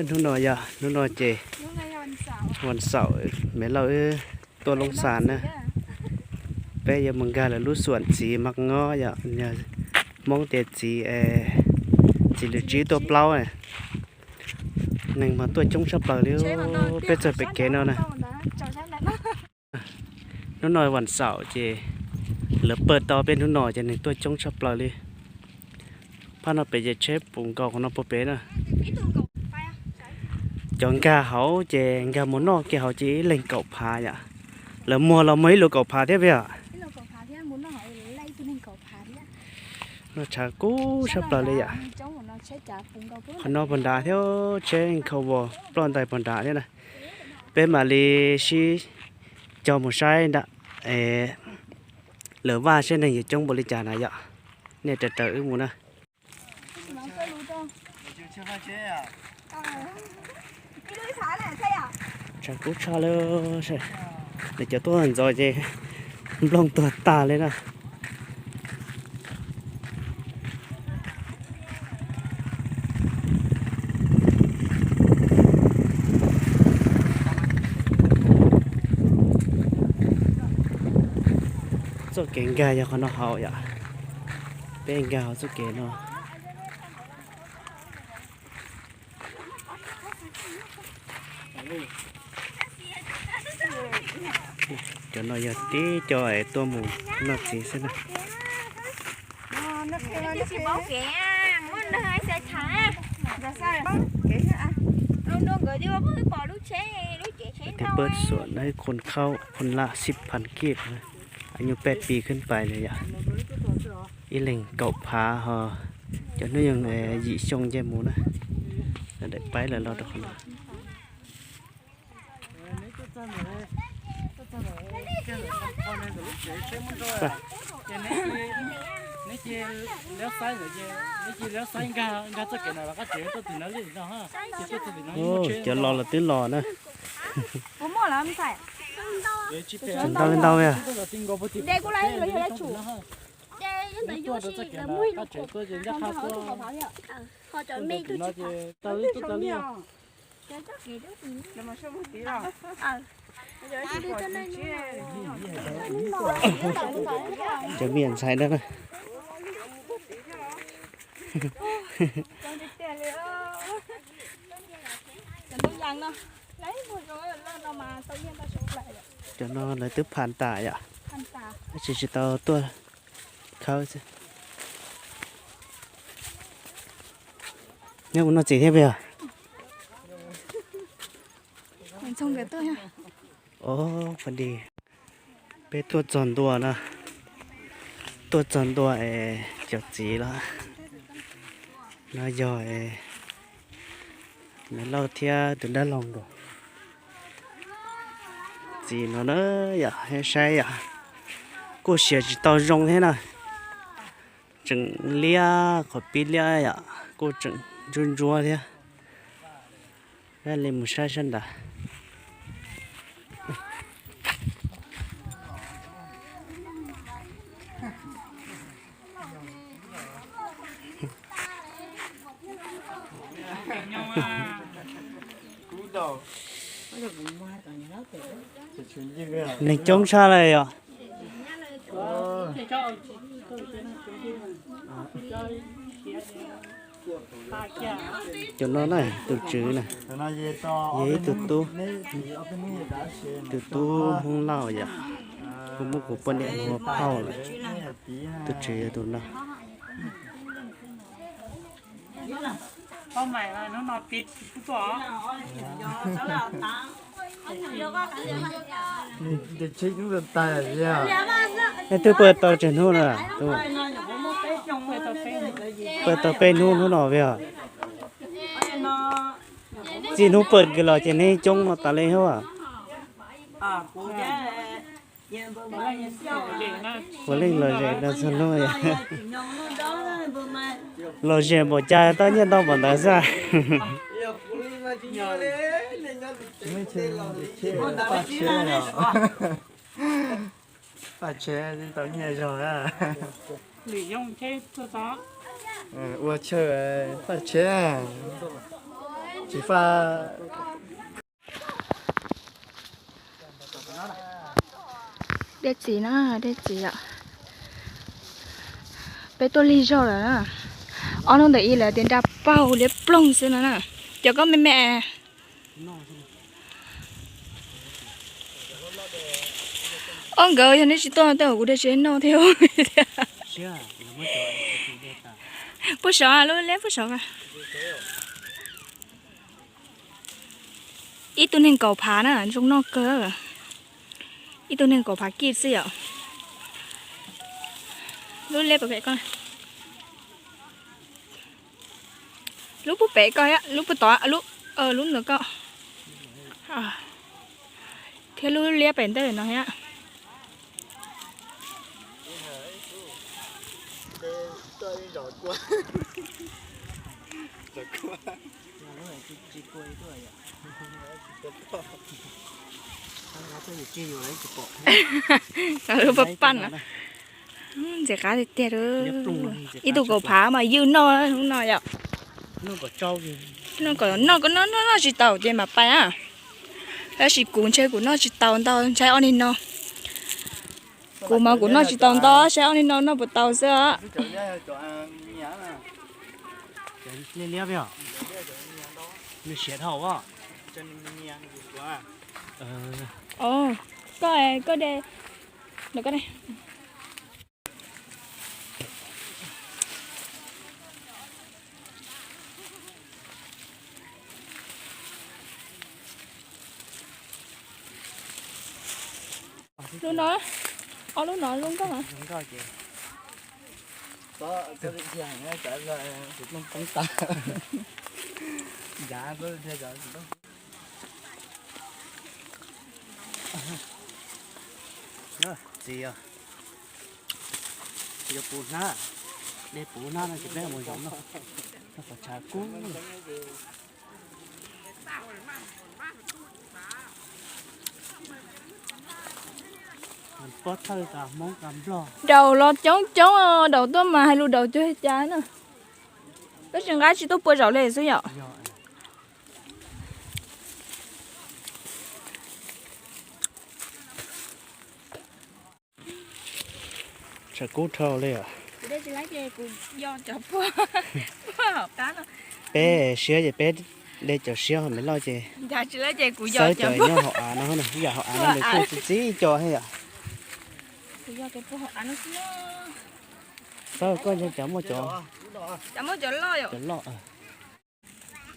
Hnub no yog, hnub no ces vas xaum, me lauj wb tuaj Loob Xas na. Peb yuav mus nkag lawv lub xuam txiv Mab Ngob yom, Hmoob tias txiv, txiv lws tsib tuaj plaub. Neeg mas tuaj coob tshaj plaws li, peb txog pem kev no na. Hnub no vas xaum ces lawv pawg tau peb hnub no ces neeg tuaj coob tshaj plaws li. Phaj no pem ces tsheb puv nkaus qhov no puag pem na. Cov nkag hauv ces nkag mus noj kiag hauv ces ib leeg kaum phav yom. Lawv muag los muag ib lus kaum phav thiab peb yom. Noj tshav kub sab plaws li yom. Qhov no puag nrad thiab, tsheb nkhaus vos ploj ntais puag nrad thiab na. Peb mam li sib cog mus saib nram lawv vaj saib neeg yuav coob npaum li cas na yom. Nej raws raws wb mus na. Tshav kub tshaj li, lawv cov tuaj ntxov ces nplooj tuag tag li na. Txoj kev nkag yog qhov no hauv yom. Peb nkag hauv txoj kev no. Cov no yog tib co es tuaj mus noj txiv xwb na. Peb xuam na, khon khaub khon laj xib phan kij, añu peb pis khwb pais na yom. Ib leeg kaum phav ho, cov hnub nyoog yim xyoo nce mus na. Daim paib lawv los rau qhov no. Cov los los twb los na. Tseem ntau li ntau li. Cov me nyuam ntxhais ntawd na. Cov no lawv twb pham tas yom, tab sis tsis tau tuaj khawb xwb. Nyob ua noj txiv thiab peb os. Os, pab di, peb tuaj txog ntua na, tuaj txog ntua es cov txiv los no yog es Nais Lauj thiab tus dab laug nkaus. Txiv no na yom, saib yom, kuj siav tsis tau zoo thiab na. Tseem liab, qhov pib liab yom, kuj tseem ntsuab ntsuab thiab. Peb li mus saib sab nrad. Neeg coob tshaj li yom. Cov no na, tus tswv na, yog ib tug tub, tus tub Hmoob Lauj yom, kuv muab kuv poj niam hu ua phauj lawm. Tus tswv yog tus no. Nej twb pawg tau tsawg hnub na? Pawg tau peb hnub hnub no peb os. Txij hnub pawg kws los ces nej coob no tas li hos. Puav leej lom zem no txog hnub. Lom zem npaum cas tau nyiaj ntau npaum ntawd xwb. Paj tsheb tau nyiaj zog. Ua chaw paj tsheb. Dej txiv na, dej txiv yom. Peb tuaj lig zog lawm na. Ob hnub ntawm ib lawv tias nra paug liab ploog xwb no na. Cov koj me me. Ob nkawd yog nej tsis tuaj tej kuv dej tsis noj thiab. Puag saud lub liab puag saud. Ib tug neeg kaum phav na, zoo noj kawg. Ib tug neeg kaum phav kij xwb yom. Lub liab pem pem koj, lub puag pem koj, lub puag tod, lub ntawm koj, thiab lub liab pem ntej no thiab. Lub paj paj no. Ntxim qab tiag tiag. Ib tug kaum phav mas ywj noj hnub no yom. Noj, noj, noj tsis tau ces mam pais na. Tab sis kuv ntshe kuv noj tsis tau ntau, ntshai ob nig no. Kuv mas kuv noj tsis tau ntau, saib ob nig no noj puas tau xwb os. Koj, koj de. Lub no, ob lub no zoo nkauj mas. Txiv, tsis yog puv hnab, dej puv hnab no ces peb mus zaum noj, noj qhov tshav kub. Daus los coob coob, daus tuaj mas hais lus daus cuag cas na. Peb tsis nqa tsis tuaj pua zaum li xwb yom. Tshav kub dhau li os. Peb siab ces peb de cov siab, ho me loj ces xawb cov nyob hauv av no, yam hauv av no nws kuj txi txib co thiab yom. Xawb koj ntshe cov muaj cov, cov loj.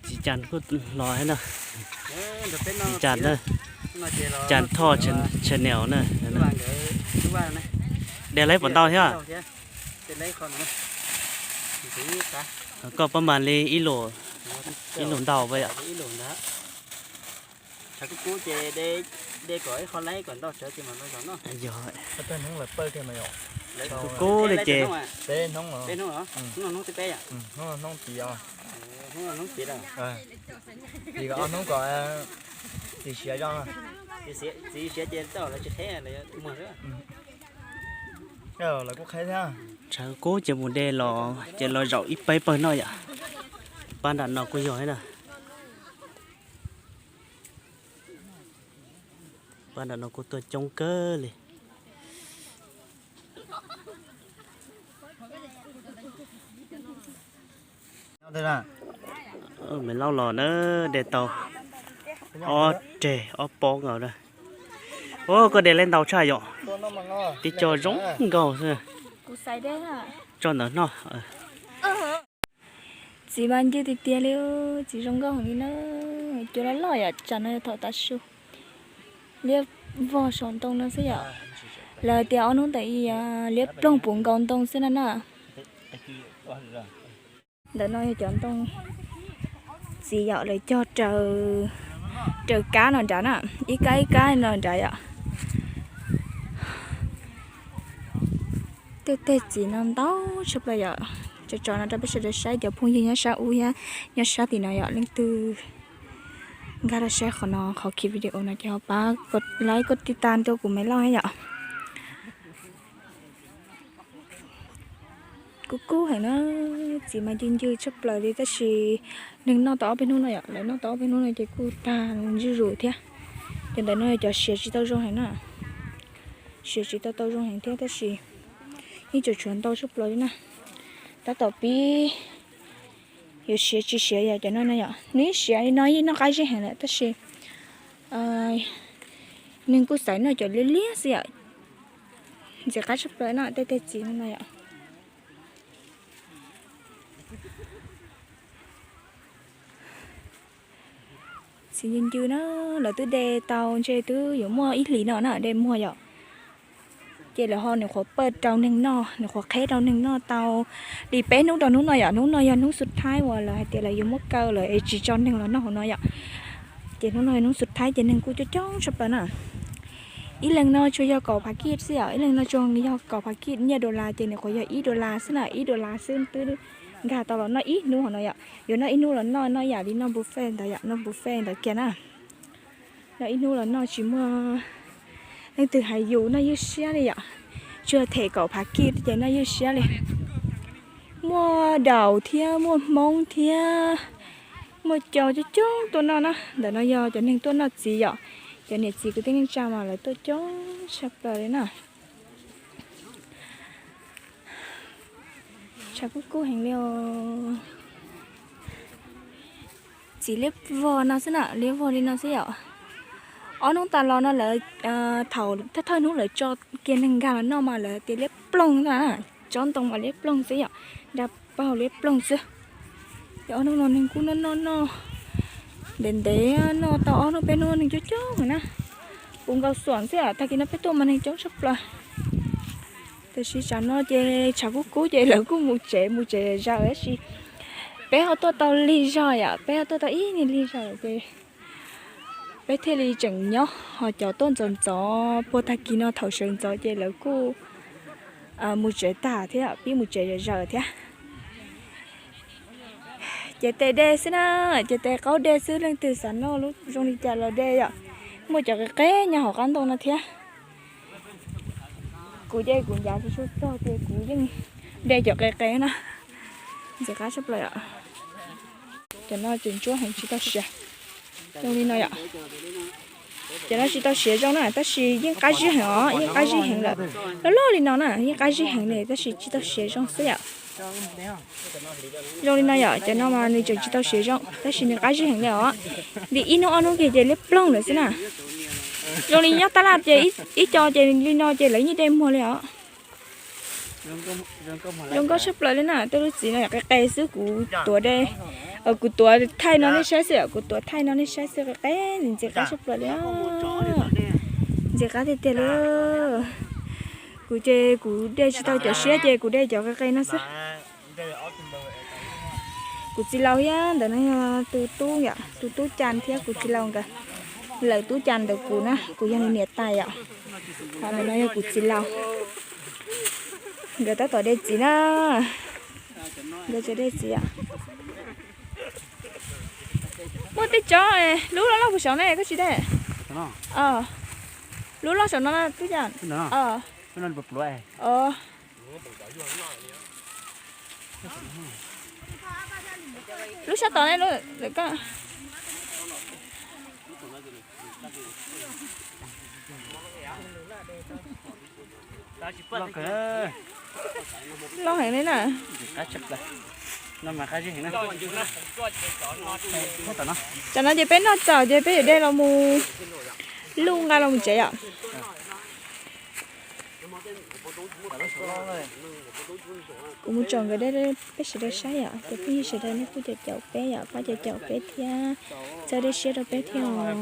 Txiv Cas kuj los na. Txiv Cas na, Cas Thoj channel na. De lawv puas ntau thiab? Koj pab mas li ib lus, ib lus ntau yom. Yog, kub kub li ces. Tshav kub ces mus de los ces los zaum ib pab pawg noj yom. Pab nram no kuj yog na. Pab nram no kuj tuaj coob kawg li. Me Lauj los na, de tau ob reg ob pob nkaus na. Ua koj de lawv ntau tshaj yom. Tib co zoo nkauj xwb. Tso ntawm no. Txiv mas ncw tiag tiag li, txiv zoo nkauj heev li na. Cua loj loj yom, tsam no yog thaum tav su. Liab vog saum ntoo no xwb yom. Lawv tias ob hnub ntawm ib liab ploog puv nkaus ntoo xwb na na. Ntawm no yog cov ntoo txiv yom, lawv cog raws kab no nrad na, ib kab ib kab no nrad yom. Tej teg txiv no ntau tshaj plaws yom. Tso tso no rau peb sawv daws saib, cov phooj ywg nyob sab ub thiab nyob sab tim no yom, leej twg nkag los saib qhov no, qhov khi video no ces ho pab like, koj tij tas rau kuv Me Lauj yom. Kub kub heev na, txiv mas ncw ncw tshaj plaws li tab sis neeg noj tau ob peb hnub no yom, lawv noj tau ob peb hnub no ces kuj tag zuj zus thiab. Cov ntawm no cov siav tsis tau zoo heev na, siav tsis tau tau zoo heev thiab tab sis yeej tseem tshuav ntau tshaj plaws li na. Tab tom pib yuav siav tsis siav yom, cov no no yom, nws siav li no yeej noj qab zib heev lawm tab sis neeg kuj xaiv noj cov liab liab xwb yom. Ntxim qab tshaj plaws no tej teg txiv no no yom. Txiv ncw ncw na, lawv twb de tau ntshe twb yuav muaj ib hlis no na de muag yom. Ces lawv ho nws qhuav pawj rau neeg noj, nws qhuav qheb rau neeg noj tau li peb hnub rau hnub no yom. Hnub no yog hnub xub thaib uas lawv hais tias lawv yuav muab kaw lawm es tsis tso neeg los noj hauv no yom. Ces hnub no yog hnub xub thaib ces neeg kuj coob coob tshaj plaws na. Ib leeg no tsuas yog kaum phav kij xwb yom, ib leeg no tsuas yog kaum phav kij nyiaj dollar ces nws qhuav yog ib dollar xwb na, ib dollar xwb twb nkag tau los noj ib hnub hauv no yom. Yuav noj ib hnub los noj, noj yam li noj buffet ntawd yom, noj buffet ntawd kiag na. Noj ib hnub los noj tsis muaj leej twg hais yus, noj ywj siab li yom. Tsuas them kaum phav kij ces noj ywj siab li. Muaj daus thiab muaj hmoob thiab muaj cau coob coob tuaj noj na. Ntawm no yog cov neeg tuaj noj txiv yom, cov niam txiv kwv tij neej tsa mas lawv tuaj coob tshaj plaws li na. Tshav kub kub heev li os. Txiv liab vog no xwb na, liab vog li no xwb yom. Ob hnub tas los no lawv, thaum thawj thawj hnub lawv tso kiag neeg nkag los noj mas lawv tias liab ploog na, tsob ntoo mas liab ploog xwb yom, nra paug liab ploog xwb. Ces ob hnub no neeg kuj noj noj noj ntev ntev, noj tau ob hnub peb hnub neeg coob coob heev na. Puv nkaus xuam xwb yom, tag kis no peb tuaj mas neeg coob tshaj plaws. Tiam sis tsam no ces tshav kub kub ces lawv kuj mus tsev, mus tsev zaws tab sis peb ho tuaj tau lig zog yom, peb ho tuaj tau ib lig zog ces peb thiaj li tseem nyob, ho cov tuaj ntxov ntxov puag tag kis no thaum sawv ntxov ces lawv kuj mus tsev tag thiab, pib mus tsev zaws zaws thiab. Ces tes dej xwb na, ces tes qaub dej xwb, leej twg xav noj lub zoo li cas los de yom. Muaj cov qe qe nyob hauv qab ntoo no thiab. Kuv ces kuv ncav tsis tshua txog ces kuv yeej de cov qe qe na. Ntxim qab tshaj plaws yom. Cov no ces ntsuab heev tsis tau siav zoo li no yom. Cov no tsis tau siav zoo na tab sis yeej qab zib heev os, yeej qab zib heev lawm. Loj loj li no na yeej qab zib heev li tab sis tsis tau siav zoo xwb yom. Zoo li no yom, cov no mas nws tseem tsis tau siav zoo tab sis nws qab zib heev li os. Li ib hnub ob hnub kiag ces liab ploog lawm xwb na. Zoo li nyob tab laj ces ib co ces li no ces lawv yeej de muag li os. Zoo nkauj tshaj plaws li na, tej lub txiv no qe qe xwb, kuv tuav de, kuv tuav thaij no nej saib xwb, kuv tuav thaij no nej saib xwb, qe qe ntxim qab tshaj plaws li. Ntxim qab tiag tiag li. Kuv ces kuv de tsis tau cov siab ces kuv de cov qe qe no xwb. Kuv txiv laus thiab ntawm no yog tus tub yom, tus tub Cas thiab kuv txiv laus nkawd. Lawm tub Cas ntawm kuv na, kuv yog nws niam tais yom. Ho ntawm no yog kuv txiv laus, nkawd tab tom de txiv na, nkawd tseem de txiv yom. Muaj tej tsob lub loj loj puag saum ne koj tsis de? Lub loj saum no tub Cas. Lub sab tod ne, loj heev li na. Tam no ces peb noj txaus ces peb yuav de los mus luj nqa los mus tsev yom. Kuv mus tsom nkawd de, peb sawv daws saib yom, ces phooj ywg sawv daws nej kuj caum caum peb yom, pab caum caum peb thiab, txhawb dej siab rau peb thiab os.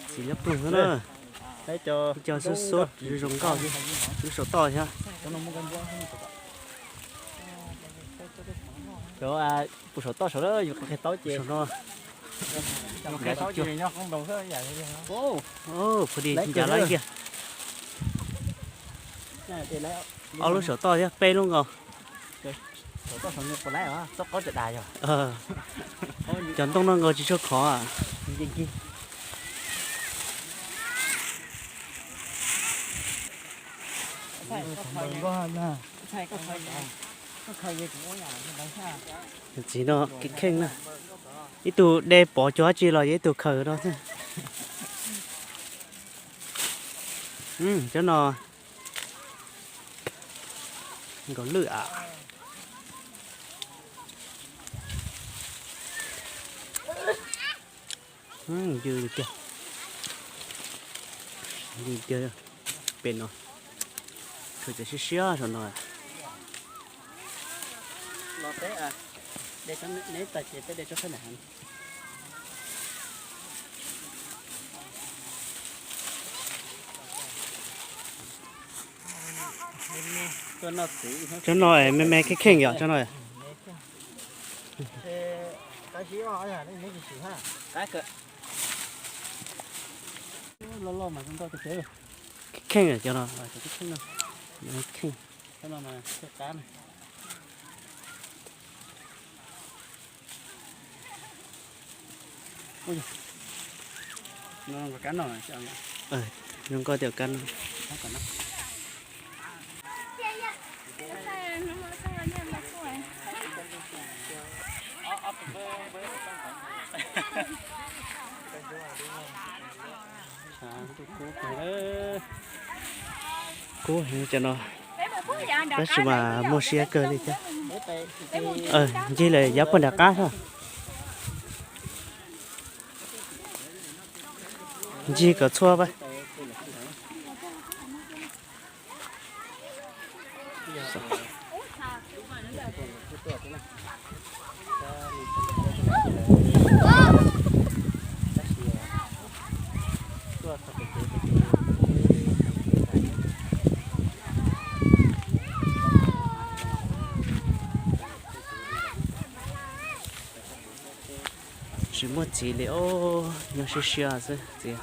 Txiv liab ploog xwb na. Ib co xub xub zoo nkauj xwb, lub saum toj thiab. Cov puas saum toj saum yus qhov qhia taub ces. Puag di ncav lawm tiag. Ob lub saum toj thiab peb lub nkaus. Cov ntoo no nkaus tsis tshua khov. Txiv no kev kheej na. Ib tug de pov cuag dab tsi los yog ib tug khaws no xwb. Cov no nkaus lwj a. Ywg tiag, ywg tiag. Pem no, khaws cov siab siab saum no. Cov no me me kheej kheej yom, cov no. Kheej cov no, kheej. Zoo nkauj tias kab no. Kub heev cov no, tab sis mas muaj siab kawg li thiab. Ncig lawm yav puag nram qab thiab. Ncig kom txhua pab. Tsis muaj txiv li os, nyob siab siab xwb txiv.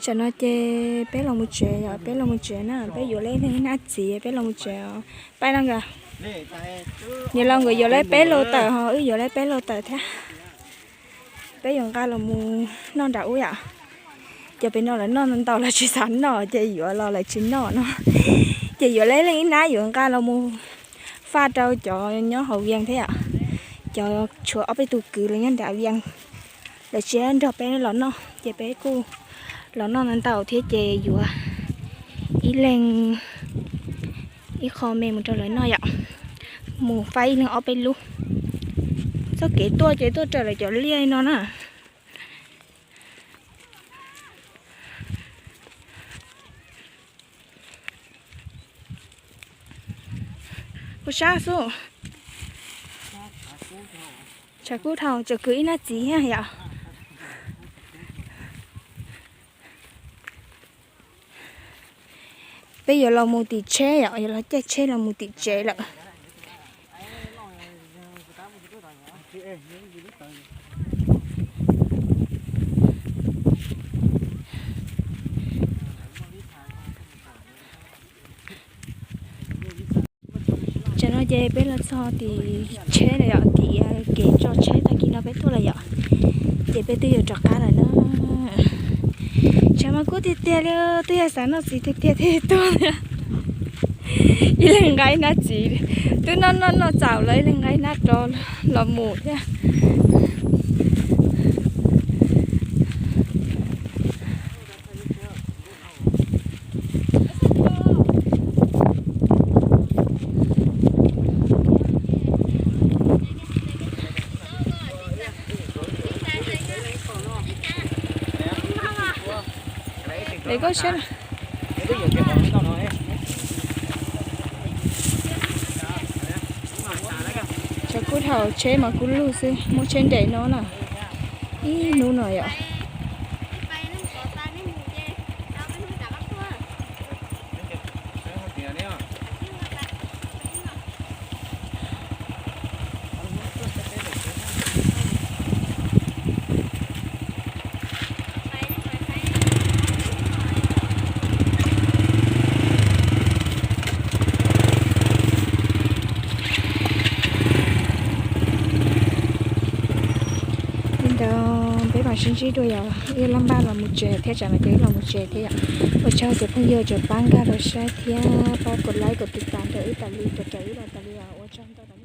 Tam no ces peb los mus tsev yom, peb los mus tsev na, peb yuav lawv ib leeg ib hnab txiv peb los mus tsev os. Pais los nkawd, niam laus nkawd yuav lawv peb los tawm ho wb yuav lawv peb los tawm thiab. Peb yuav nqa los mus noj nram ub yom. Ces pem no lawv noj ntau los tsis xav noj ces yuav los lawv tsis noj no. Ces yuav lawv ib leeg ib hnab yuav nqa los mus faj rau cov nyob hauv Vias thiab yom. Cov tshuav ob peb tug kwv los nyob nram Vias, lawv tsis nrog peb los noj ces peb kuj los noj ntau ntau thiab ces yuav ib leeg ib qho me mus rau lawv noj yom. Mus faib ib leeg ob peb lub. Txoj kev tuaj ces tuaj raws lawv cov liaj no na. Kuv sab xwb. Tshav kub dhau, tseem kwv ib hnab txiv thiab yom. Peb yuav los mus tim tsheb yom, yuav los caij tsheb los mus tim tsev lawm. Tam no ces peb los txog tim tsheb lawm yom, tim kev tso tsheb tag kis no peb tuaj lawm yom. Ces peb twb yuav rov qab lawm na. Tshav mas kub tiag tiag li, twb yog xav noj txiv tiag tiag thiaj tuaj li. Ib leeg nqa ib hnab txiv, twb noj noj noj txaus los ib leeg nqa ib hnab rau los mus thiab. Tshav kub dhau, tsheb mas kub lug xwb, muaj tsheb nres no na. Ib hnub no yom. Mam sib ntsib dua yom, wb laj npaj los mus tsev thiab, tsam no ces wb los mus tsev thiab yom. Ua tsaug cov phooj ywg tseem pab nkag los saib thiab pab kom like kom tiv tas rau wb tas li, rau rau wb los tas li os. Ua tsaug ntau.